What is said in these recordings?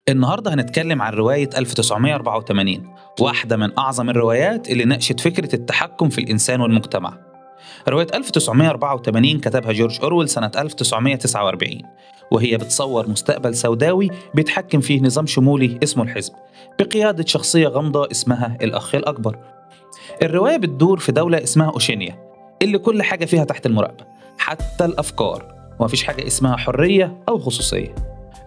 النهاردة هنتكلم عن رواية 1984، واحدة من أعظم الروايات اللي ناقشت فكرة التحكم في الإنسان والمجتمع. رواية 1984 كتبها جورج أورويل سنة 1949، وهي بتصور مستقبل سوداوي بيتحكم فيه نظام شمولي اسمه الحزب، بقيادة شخصية غامضة اسمها الأخ الأكبر. الرواية بتدور في دولة اسمها أوشينيا، اللي كل حاجة فيها تحت المراقبة، حتى الأفكار، ومفيش حاجة اسمها حرية أو خصوصية.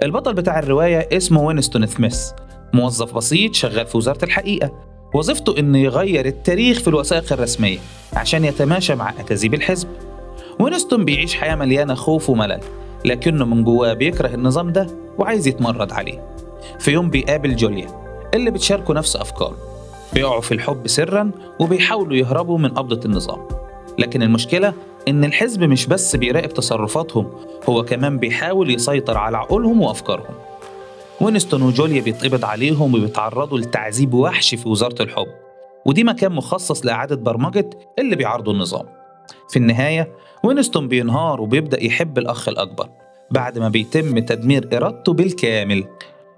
البطل بتاع الرواية اسمه وينستون سميث، موظف بسيط شغال في وزارة الحقيقة. وظيفته إنه يغير التاريخ في الوثائق الرسمية عشان يتماشى مع أكاذيب الحزب. وينستون بيعيش حياة مليانة خوف وملل، لكنه من جواه بيكره النظام ده وعايز يتمرد عليه. في يوم بيقابل جوليا اللي بتشاركه نفس أفكاره، بيقعوا في الحب سرا وبيحاولوا يهربوا من قبضة النظام. لكن المشكلة إن الحزب مش بس بيراقب تصرفاتهم، هو كمان بيحاول يسيطر على عقولهم وأفكارهم. وينستون وجوليا بيتقبض عليهم وبيتعرضوا لتعذيب وحشي في وزارة الحب، ودي مكان مخصص لإعادة برمجة اللي بيعارضوا النظام. في النهاية وينستون بينهار وبيبدأ يحب الأخ الأكبر بعد ما بيتم تدمير إرادته بالكامل.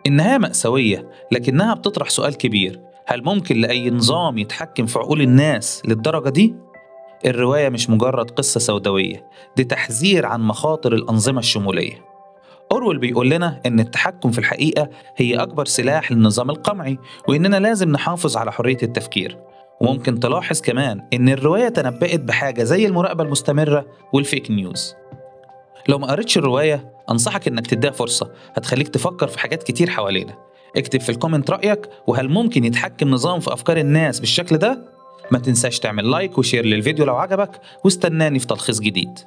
النهاية مأساوية، لكنها بتطرح سؤال كبير: هل ممكن لأي نظام يتحكم في عقول الناس للدرجة دي؟ الرواية مش مجرد قصة سوداوية، دي تحذير عن مخاطر الأنظمة الشمولية. أورويل بيقول لنا إن التحكم في الحقيقة هي أكبر سلاح للنظام القمعي، وإننا لازم نحافظ على حرية التفكير. وممكن تلاحظ كمان إن الرواية تنبأت بحاجة زي المراقبة المستمرة وال fake news. لو ما قريتش الرواية أنصحك إنك تديها فرصة، هتخليك تفكر في حاجات كتير حوالينا. اكتب في ال comment رأيك، وهل ممكن يتحكم نظام في أفكار الناس بالشكل ده؟ ما تنساش تعمل like و share للفيديو لو عجبك، واستناني في تلخيص جديد.